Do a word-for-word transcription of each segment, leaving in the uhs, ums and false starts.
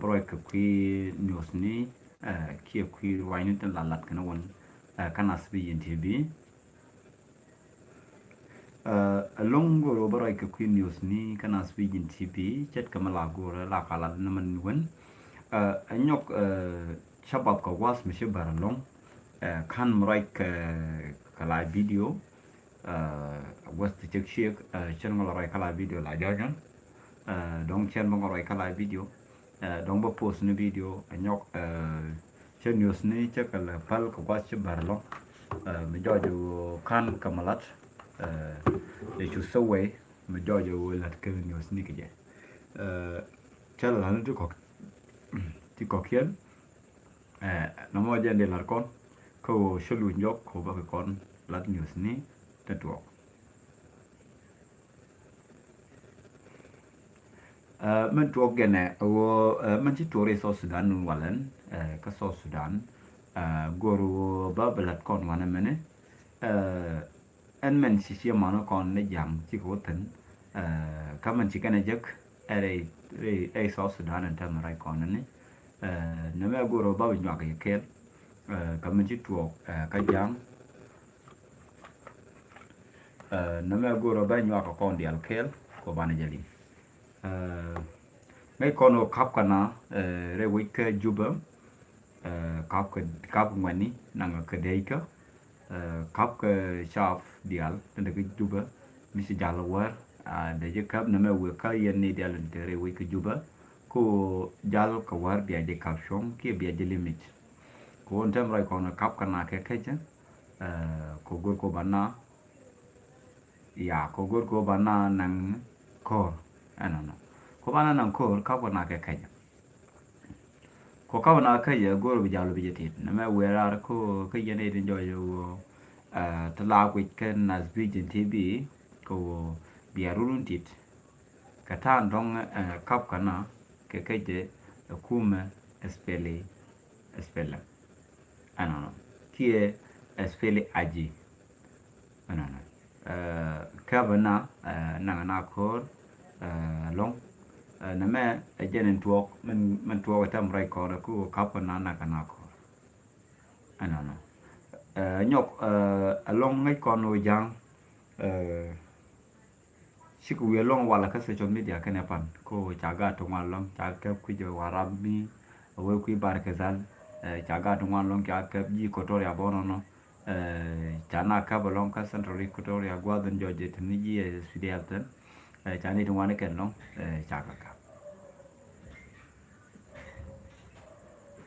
bä ruac kɛ kui̱ news ni, ɛ, kiɛ kui̱ ruacni tin la lat kɛn wän, ɛ, kä Naath Vision T V. Ɛ, ɛlɔ̱ŋ go̱o̱r ɣöö bä ruac kɛ kui̱ news ni kä Naath Vision T V, ce̱tkɛ mi la go̱o̱r la ka lat ni mɛn wän. Ɛ, ɛ nyɔk, ɛ, shabab kɛ gua̱a̱th mi ci bär ɛlɔ̱ŋ, ɛ, ka̱n mi ruac kɛ, kɛ live video. Ɛ, gua̱th ti cek ciek, ɛ, cɛn ŋɔ la ruac kä live video la jɔ̱ɔ̱cä. Ɛ, dɔ̱ŋ cɛn bä ŋɔ ruac kä live video. Ɛ, dɔ̱ŋ bä post ni video, ɛ nyɔk, ɛ, cɛ news ni cɛ kɛ lɛ päl kɛ gua̱th ci bär ɛlɔ̱ŋ. Ɛ, mi jɔɔc ɣöö ka̱n kɛ mi lat, ɛ, dee cu thäwɛ, mi jɔɔc ɣöö lät kɛ news ni kɛ jɛ. Ɛ, cɛ lɛ la̱t ni ti kɔ̱k, ti kɔ̱kiɛn. Ɛ, nɔmɔ jɛn dee la̱r kɔn kä ɣöö cä luc jɔk kɛ ɣöö bä kɛ kɔn la̱t news ni ti tuɔɔk. Ɛ, min tuɔɔk gɛnɛ ɣöö, ɛ, min ci tuɔɔk rɛy South Sudan walɛn, ɛ, kä South Sudan, ɛ, go̱o̱r ɣöö bä bi la̱t kɔn wanɛ mɛnɛ, ɛ, ɛn mɛn ci ciɛ man kɔn ni ja̱ŋ cikɛ wä thi̱n, ɛ, kä mɛn ci kɛn ɛ jek ɛ rɛy, rɛy, rɛy South Sudan ɛn täämɛ ruac kɔn ni, ɛ, nɛmɛ go̱o̱r ɣöö bä bi nyuak yɛ kɛɛl, ɛ, kä mɛn ci tuɔɔk, ɛ, kä ja̱ŋ, ɛ, nɛmɛ go̱o̱r ɣöö bä nyuak kɛ kɔn diaal kɛɛl kɛ ɣöö banɛ jɛ liŋ. Ɛ, ŋäc kɔn ɣöö ka̱pkɛ na, ɛ, rɛy wec kä Jubɛ, ɛ, ka̱pkɛ, ka̱pkɛ ŋuɛ̈tni naŋ kɛ dɛɛckä, ɛ, ka̱pkɛ caap diaal tin te kä Jubɛ mi ci jal wäär, a, dee jɛ käp nɛmɛ wëë kä yɛn ni diaal tin te rɛy wec kä Jubɛ. Ko jal kɛ wäär bia jɛ ka̱p cuɔ̱ŋ kiɛ bia jɛ limit. Ko wä ni tɛm ruac kɔn ka̱pkɛ na kɛ kecä, ɛ, ko go̱r ko ba na, ya, ko go̱r ko ba na naŋ ko̱r. Ɛnɔnɔ. Ko ba na naŋ ko̱r ka̱pkɛ na kɛ kecä. Ko ka̱pkɛ na kecä go̱r bi jal bi jɛ tit. Nɛmɛ wëë raar ko kä yɛn i̱ tin jɔɔc ɣöö, ɛ, ti la guic kä Naath Vision T V ko ɣöö bia run tit. Kɛ ta̱a̱ dɔ̱ŋ, ɛ, ka̱pkɛ na kɛ kecä ɛ kumɛ ɛ speli, ɛ spelɛ. Ɛnɔnɔ. Kiɛ ɛ speli aji. Ɛnɔnɔ. Ɛ, käp na, ɛ, naŋ na ko̱r, ɛ, lɔ̱ŋ. Ɛ, nɛmɛ ɛ jɛn in tuɔɔk, min, min tuɔɔk ɛ tɛm ruac kɔn ɛ ku ka̱pkɛ na naŋ na ko̱r. Ɛnɔnɔ. Ɛ, nyɔk, ɛ, ɛlɔ̱ŋ ŋäc kɔn ɣöö ja̱ŋ, ɛ, cikɛ wi̱i̱ ɛlɔ̱ŋ walɛ kä social media kɛnɛ pan. Ko ca gaat ti ŋuan ɛlɔ̱ŋ, ca kɛp kui̱c ɛ Warap mi, ɛ wee kui̱ Bahr el Ghazal, ɛ, ca gaat ti ŋuan ɛlɔ̱ŋ, ca kɛp ji̱ Equatoria bä nɔnɔ. Ɛ, ca na käp ɛlɔ̱ŋ kä Central Equatoria gua̱a̱th in jɔɔc ɛ te ni ji̱ ɛ S P D F thin. Ɛ, ca ni ti ŋuan kɛn ɛlɔ̱ŋ, ɛ, ca kɛ käp.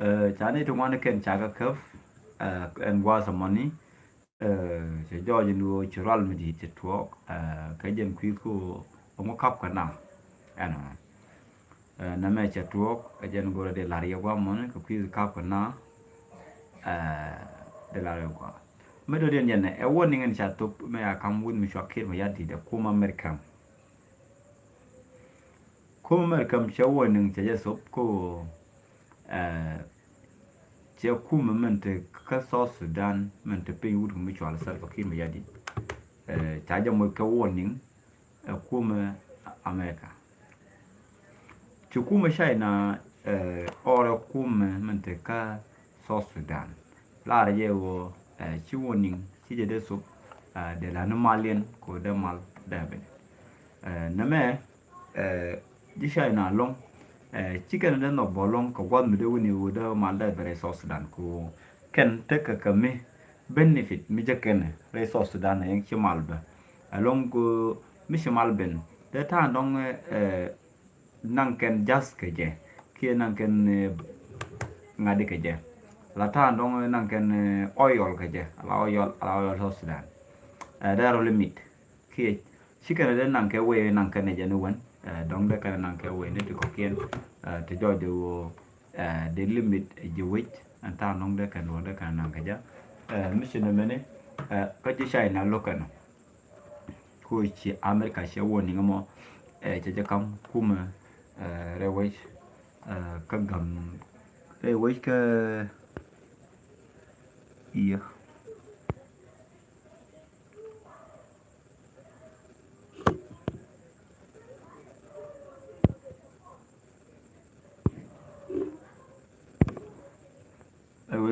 Ɛ, ca ni ti ŋuan kɛn ca kɛ käp, ɛ, ɛn gua̱a̱th ɛmɔni. Ɛ, cɛ jɔɔc in ɣöö ci rual mi di̱i̱t cɛ tuɔɔk, ɛ, kɛ jɛn kui̱ ko ɛŋu ka̱pkɛ na. Ɛnɔ. Ɛ, nɛmɛ cɛ tuɔɔk, ɛ jɛn go̱rɛ dee la̱r yɛ gua̱a̱th ɛmɔni kɛ kui̱ ka̱pkɛ na. Ɛ, dee la̱r yɛ gua̱a̱th. Mi do̱diɛn jɛn ɛ warning in ca thop mi a kam wut mi cua Kiir Mayardit ɛ kum America. Kum America cɛ warning cɛ jɛ thop ko, ɛ, cɛ kumɛ min te kä South Sudan min te piny wut mi cɔal Salva Kiir Mayardit. Ɛ, ca jɛ moc kɛ warning, ɛ, kumɛ America. Ci kumɛ China, ɛ, ɔrɛ kumɛ min te kä South Sudan. Laarɛ jɛ ɣöö, ɛ, ci warning ci jɛ dee thop, ɛ, dee la̱t ni mal yɛn kɛ ɣöö dee mal dee ben. Ɛ, nɛmɛ, ɛ, ji̱ China ɛlɔ̱ŋ, ɛ, ci kɛn dee nhɔk bä ɛlɔ̱ŋ kɛ gua̱th mi dee wi̱ni ɣöö dee mal dee ben rɛy South Sudan kɛ ɣöö kɛn tekɛ kɛ mi benefit mi jek kɛn rɛy South Sudan ɛ yɛn ci mal bä. Ɛlɔ̱ŋ kɛ ɣöö mi ci mal ben dee ta̱a̱ dɔ̱ŋ, ɛ, naŋ kɛn gas kɛ jɛ kiɛ naŋ kɛn, ɛ, ŋa̱di kɛ jɛ. La ta̱a̱ dɔ̱ŋ naŋ kɛn, ɛ, oil kɛ jɛ. Ala oil, ala oil South Sudan. Ɛ, dee rɔ limit. Kiɛ ci kɛn dee naŋ kɛ wee naŋ kɛn jɛ ni wän. Ɛ, dɔ̱ŋ dee kɛn naŋ kɛ wee ni ti kɔ̱kiɛn. Ɛ, ti jɔɔc dee woo, ɛ, dee limit, ɛ, ji̱ wec. Ɛn ta̱a̱ dɔ̱ŋ dee kɛn wä dee kɛn naŋ kɛ jɛ. Ɛ, mi ci ni mɛni, ɛ, kä ji̱ China lo̱k kɛn. Ko ci America cɛ warning mɔ, ɛ, cɛ jɛ kam kumɛ, ɛ, rɛy wec, ɛ, kä gam rɛy wec kä i̱.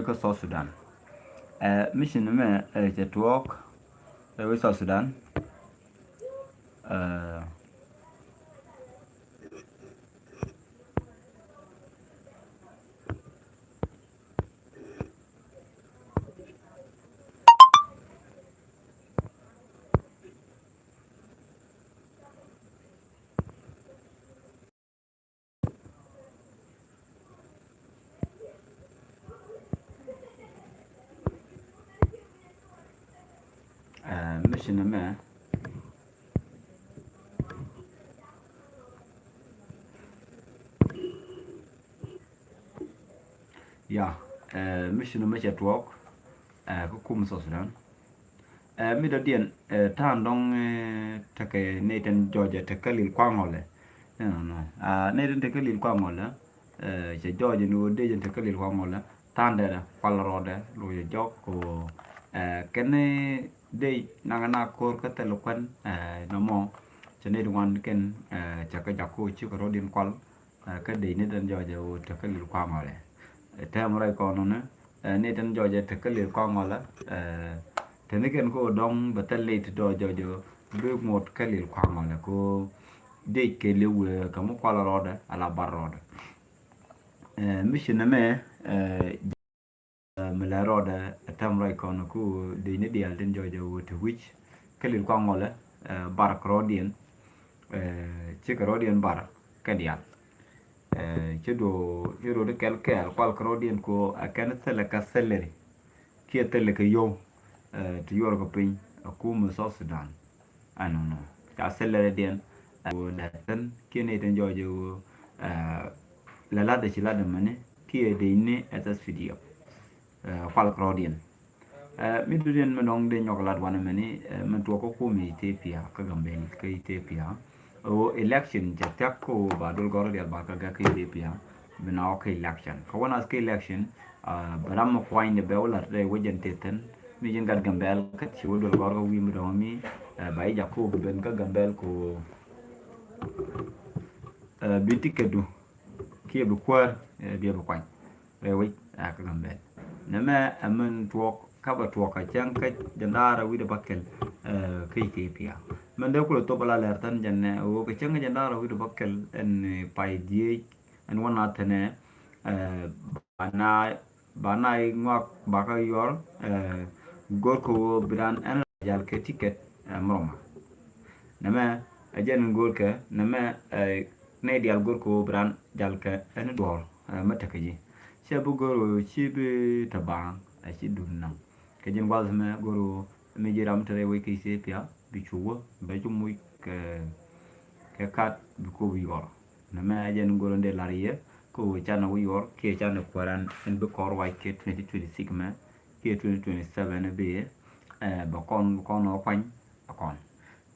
kä South Sudan. Ɛ, mission mɛ, ɛ, cɛ tuɔɔk rɛy wec South Sudan. Ɛ, Ɛ, mission mɛ. Ya, ɛ, mission mɛ cɛ tuɔɔk, ɛ, kä kum South Sudan. Ɛ, mi dɔ̱diɛn, ɛ, ta̱a̱n dɔ̱ŋ, ɛ, tekɛ nɛy tin jɔɔcɛ tekä Lil Kuaŋ Ŋɔlɛ. Ɛnɔnɔ. Ɛ, nɛy tin tekä Lil Kuaŋ Ŋɔlɛ, ɛ, cɛ jɔɔcɛ ni ɣöö dee jɛn tekä Lil Kuaŋ Ŋɔlɛ. Ta̱a̱n dɛdɛ kual rɔɔdɛ lo̱c ɛ jɔk kɛ ɣöö, ɛ, kɛn dee naŋ na ko̱r kä thil kuɛn, ɛ, nɔmɔ. Cɛ nɛy ti ŋuan kɛn, ɛ, cɛ kɛ jak kɛ ɣöö cikɛ rɔ̱diɛn kual. Ɛ, kä dec ni tin jɔɔcɛ ɣöö tekä Lil Kuaŋ Ŋɔlɛ. Ɛ, tɛm rɔy kɔn nɔnɛ, ɛ, ni tin jɔɔcɛ tekä Lil Kuaŋ Ŋɔlɛ, ɛ, teni kɛn kä ɣöö dɔ̱ŋ bɛ thil nɛy ti dɔɔc jɔɔcɛ ɣöö bi ŋot kä Lil Kuaŋ Ŋɔlɛ kɛ ɣöö dec kɛ liw, ɛ, kɛ mi kual rɔɔdɛ ala bar rɔɔdɛ. Ɛ, mission mɛ, ɛ, Ɛ, mi lɛ rɔɔdɛ, ɛ, tɛm rɔy kɔn ku dec ni diaal tin jɔɔcɛ ɣöö te wi̱c kä Lil Kuaŋ Ŋɔlɛ, ɛ, bar kɛ rɔɔdiɛn, ɛ, cikɛ rɔɔdiɛn bar kɛ diaal. Ɛ, ci duɔ, ci duɔ di kɛl kɛɛl kual kɛ rɔɔdiɛn ku ɛ kɛn thilɛ kɛ thilɛ ri kiɛ thilɛ kɛ yio̱w, ɛ, ti yuɔr kɛ piny ɛ kumɛ South Sudan. Ɛnɔnɔ ca thilɛ ri diɛn ɛ ɣöö lɛ thin kiɛ ni tin jɔɔcɛ ɣöö, ɛ, lɛ lat dɛ ci lat dɛ mɛni kiɛ dec ni ɛ thil video. Ɛ, kual kɛ rɔɔdiɛn. Ɛ, mi dudiɛn mi dɔ̱ŋ dee nyɔk lat wanɛ mɛni, ɛ, mi tuɔk kä kumɛ Ethiopia kä Gambel kä Ethiopia. Ɛ ɣöö election cɛ thiak kä ɣöö ba duel gɔ̱rä diaal ba kä gɛk kä Ethiopia. Bi na wä kä election. Kä wä nath kä election, ɛ, bɛ ram mi kuany dee bɛ wä lat rɛy wec jɛn tëë thi̱n. Mi ji̱n gat Gambel kä ci wä duel gɔ̱rä kä wi̱i̱ mi dɔ̱ŋ mi, ɛ, ba i̱ jak kä ɣöö bi ben kä Gambel kɛ ɣöö, ɛ, bi ticket du kiɛ bi kuäär, ɛ, biɛ bi kuany rɛy wec, ɛ, kä Gambel. Nɛmɛ ɛ min tuɔɔk kä bɛ tuɔɔk kɛ cäŋ kä jiɛn da̱ŋ rɛw wi̱cdɛ bäkɛl, ɛ, kä Ethiopia. Min dee kulɛ thop ala lɛr thän jɛn ɛ ɣöö kɛ cäŋ kä jiɛn da̱ŋ rɛw wi̱cdɛ bäkɛl ɛn, ɛ, pay dhieec ɛn wä na thinɛ, ɛ, ba na ba na i̱ ŋɔak bakä yuɔr, ɛ, go̱rkɛ ɣöö bi raan ɛn jal kɛ ticket, ɛ, mrɔma. Nɛmɛ ɛ jɛn go̱rkɛ nɛmɛ, ɛ, nɛy diaal go̱rkɛ ɣöö bi raan jal kɛ ɛn duɔ̱ɔ̱r, ɛ, mi tekɛ ji̱. Cɛ bi go̱r ɣöö ci bi te baaŋ, ɛ, ci duun naŋ. Kɛ ji̱n gua̱th mɛ go̱r ɣöö mi ji̱ ram te rɛy wec kɛ Ethiopia bi cu wä bɛ cu muc kɛ, kɛ kat bi kop yuɔr. Nɛmɛ ɛ jɛn go̱r in dee la̱r yɛ kä ɣöö canɛ wä yuɔr kiɛ canɛ kuäär ɛn bi kɔn ruac kɛ twenty twenty-six mɛ kiɛ twenty twenty-seven bi, ɛ, bɛ kɔn, bɛ kɔn ɔ kuany ɛ kɔn.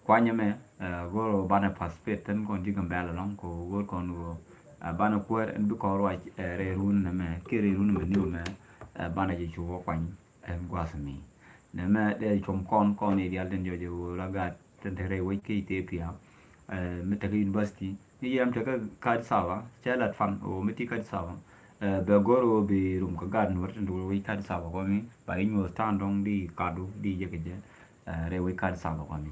Kuany ɛmɛ, ɛ, go̱r ɣöö banɛ participate thin kɔn ji̱ Gambɛl ɛlɔ̱ŋ kɛ ɣöö go̱r kɔn ɣöö, ɛ, banɛ kuäär ɛn bi kɔn ruac, ɛ, rɛy run nɛmɛ kiɛ rɛy run mɛ niw mɛ, ɛ, banɛ jɛ cu wä kuany. Ɛn gua̱th mi nɛmɛ dee cuɔm kɔn, kɔn i̱ diaal tin jɔc ɛ ɣöö la gaat tin te rɛy wec kä Ethiopia, ɛ, mi tekɛ university ni yɛm tekɛ kä Addis Ababa cɛ lat fan ɣöö mi ti kä Addis Ababa, ɛ, bɛ go̱r ɣöö bi rum kɛ gaat nuɔ̱r tin te wec kä Addis Ababa kɔmi ba i̱ nyuɔ̱th ta̱a̱n dɔ̱ŋ di kadu di jɛ kɛ jɛ, ɛ, rɛy wec kä Addis Ababa kɔmi.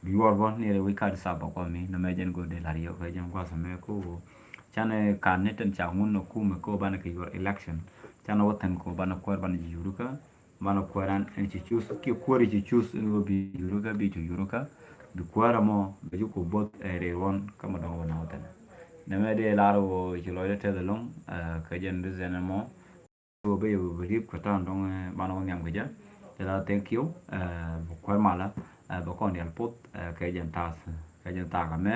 Bi yuɔr bä ni rɛy wec kä Addis Ababa kɔmi nɛmɛ jɛn go̱r dee la̱r yɛ kɛ jɛn gua̱th mɛ ko canɛ kan ni tin ca ŋun nɔ kumɛ ko banɛ kɛ yuɔr election. Canɛ wä thin ko banɛ kuäär banɛ ji̱ yurikä. Banɛ kuäär an ɛn ci cus kiɛ kuäär ci cus ɛn wä bi yurikä bi cu yurikä. Bi kuäär ɛmɔ bɛ ji̱ ko both, ɛ, rɛy ruɔn kä mɛ dɔ̱ŋ wä na wä thin. Nɛmɛ dee lar wä ci lɔcdä tɛth ɛlɔ̱ŋ, ɛ, kɛ jɛn reason ɛmɔ. Ɣöö bä yɛ bä bä ri̱p kɛ ta̱a̱n dɔ̱ŋ, ɛ, banɛ wä nhiam kɛ jɛ. Jɛ la thank you, ɛ, bä kuäär malä, ɛ, bä kɔn diaal poth, ɛ, kɛ jɛn ta̱a̱th, kɛ jɛn thaak ɛmɛ.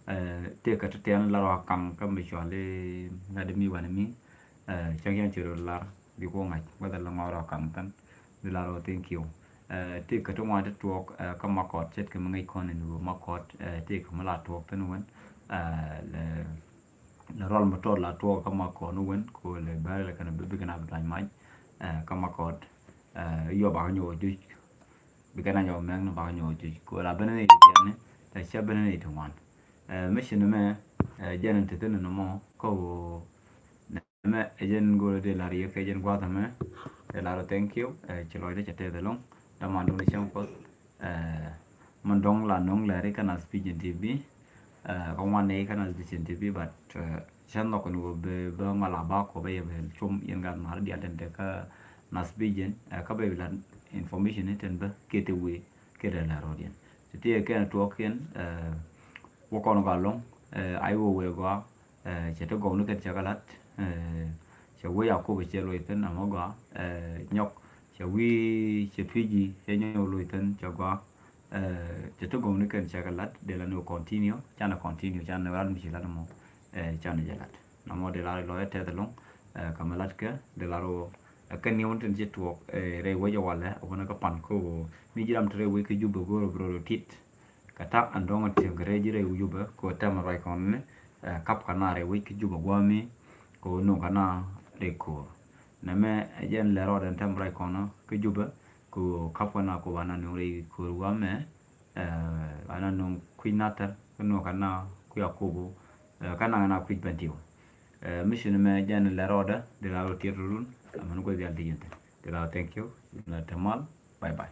Ɛ, tëëkɛ ti tiɛn la rɔ kaŋ kä mi cuali ŋa̱t mi wanɛ mi, ɛ, cäŋ yɛn ci rɔ lar bi ku ŋa̱c whether la ŋɔk rɔ kaŋ thän. Bi la rɔ thank you. Ɛ, tëëkɛ ti ŋuan ti tuɔɔk, ɛ, kä Makɔt ce̱tkɛ mi ŋäc kɔn in ɣöö Makɔt, ɛ, tëëkɛ mi la tuɔɔk thin wän, ɛ, lɛ Lɛ rual mi tɔt la tuɔɔk kä Makɔt ni wen ko lɛ bɛrɛ lɛ kɛn bi bikɛ na bi duany mac, ɛ, kä Makɔt, ɛ, yɔ bakä nyɔk juc. Bikɛ na nyɔk mɛk ni bakä nyɔk juc ko la bɛn ni ti tiɛni, lɛ cɛ bɛn ni ti ŋuan. Ɛ, mi ci ni mɛ, ɛ, jɛn in ti thin ni mɔ kä ɣöö Nɛmɛ ɛ jɛn go̱o̱rä dee la̱r yɛ kɛ jɛn gua̱a̱th ɛmɛ. Dee la̱r thank you. Ci lɔcdä cɛ tɛth ɛlɔ̱ŋ. Däman duni cäŋ puɔth. Mɛ dɔ̱ŋ la nöŋ lɛri kä Nas Pigeon T V. Kä ŋuan nɛy kä Nas Pigeon T V, but cä nhɔk ni wä bɛ ŋɔl a ba kɔ bɛ yɛ bɛ com yɛn gat mar dial tɛn tɛ kä Nas Pigeon. Kä bɛ bi la information ni tɛn bä kɛ te wee kɛ dee la rɔdiɛn. Ti ti yɛ kɛn tuɔk yɛn wä kɔn gat lɔŋ. Ay wä wee gɔaa. Cɛ ti gɔw ni kɛn cɛ kɛ lat. Cɛ wee Yakubu cɛ luɔi thin amɔ gɔaa. Nyɔk cɛ wee cɛ Fiji cɛ nyɔk luɔi thin cɛ gɔaa. Cɛ ti gɔw ni kɛn cɛ kɛ lat dee la ni wä continue canɛ continue canɛ rat mi ci lat mɔ. Canɛ jɛ lat namɔ dee la ri lɔcɛ tɛth ɛlɔŋ. Kä mɛ lat kɛ dee la ri wä kɛn ni wä tin ci tuɔk rɛy wecɛ walɛ wä ni kä pan kä wä mi ji̱ ram ti rɛy wec kä Jubɛ go̱o̱r bɛ rɔ tit. Kɛ ta̱k ɛn dɔ̱ŋ ti̱em kɛ rɛy ji̱ rɛy Jubɛ kɛ ɣöö tɛmɛ ruac kɔn ni kap kɛ na rɛy wec kä Jubɛ gua̱a̱mi kɛ ɣöö no̱o̱ŋ kɛ na rɛy ko̱o̱r. Nɛmɛ ɛ jɛn lɛ rɔɔdɛ ɛn tɛmɛ ruac kɔn kä Jubɛ kɛ ɣöö kap kɛ na kɛ ɣöö ba na no̱o̱ŋ rɛy ko̱o̱r gua̱a̱mɛ. Ba na no̱o̱ŋ kui̱ nathɛr kä no̱o̱ŋ kɛ na kui̱ Yakubu. Kä naŋ kɛ na kui̱ Bentiw. Mission mɛ jɛn lɛ rɔɔdɛ di la rɔ tiet run. Amäni gua̱th dial ti yɛn thin di la rɔ thank you. Tɛ mal. Bye bye.